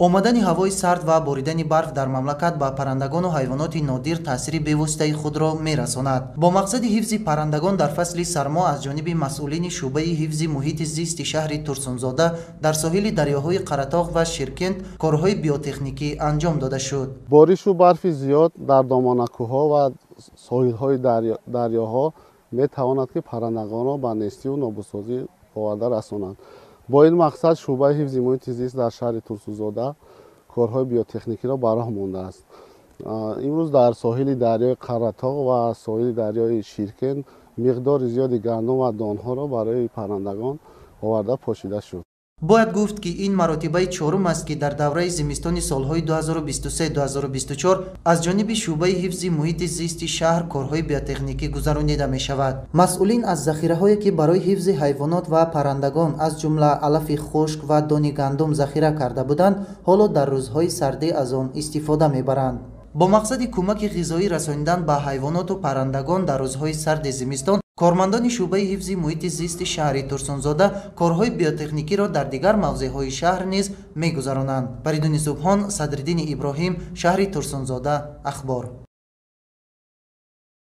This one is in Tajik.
Омадани ҳавои сард ва боридани барф дар мамлакат ба паррандагону ҳайвоноти нодир таъсири бевоситаи худро мерасонад. Бо мақсади ҳифзи паррандагон дар фасли сармо аз ҷониби масъулини шӯъбаи ҳифзи муҳити зисти шаҳри Турсунзода дар соҳили дарёҳои Қаратоғ ва Ширкент корҳои биотехникӣ анҷом дода шуд. Боришу барфи зиёд дар доманакӯҳҳо ва соҳилҳои дарёҳо метавонад, ки паррандагонро ба нестиву нобудсозӣ оварда расонад. Бо ин мақсад шӯъбаи ҳифзи муҳити зист дар шаҳри Турсунзода корҳои биотехникиро ба роҳ мондааст. Имрӯз дар соҳили дарёи Қаратоғ ва соҳили дарёи Ширкент миқдори зиёди гандум ва донҳоро барои паррандагон оварда пошида шуд. Бояд гуфт, ки ин маротибаи чорум аст, ки дар давраи зимистони солҳои 2023-2024 аз ҷониби шӯъбаи ҳифзи муҳити зисти шаҳр корҳои биотехникӣ гузаронида мешавад. Масъулин аз захираҳое, ки барои ҳифзи ҳайвонот ва паррандагон, аз ҷумла алафи хушк ва дони гандум захира карда буданд, ҳоло дар рӯзҳои сардӣ аз он истифода мебаранд. Бо мақсади кӯмаки ғизоӣ расонидан ба ҳайвоноту паррандагон дар рӯзҳои сарди зимистон, кормандони шӯъбаи ҳифзи муҳити зисти шаҳри Турсунзода корҳои биотехникиро дар дигар мавзеъҳои шаҳр низ мегузаронанд. Фаридуни Субҳон, Садриддини Иброҳим, шаҳри Турсунзода, Ахбор.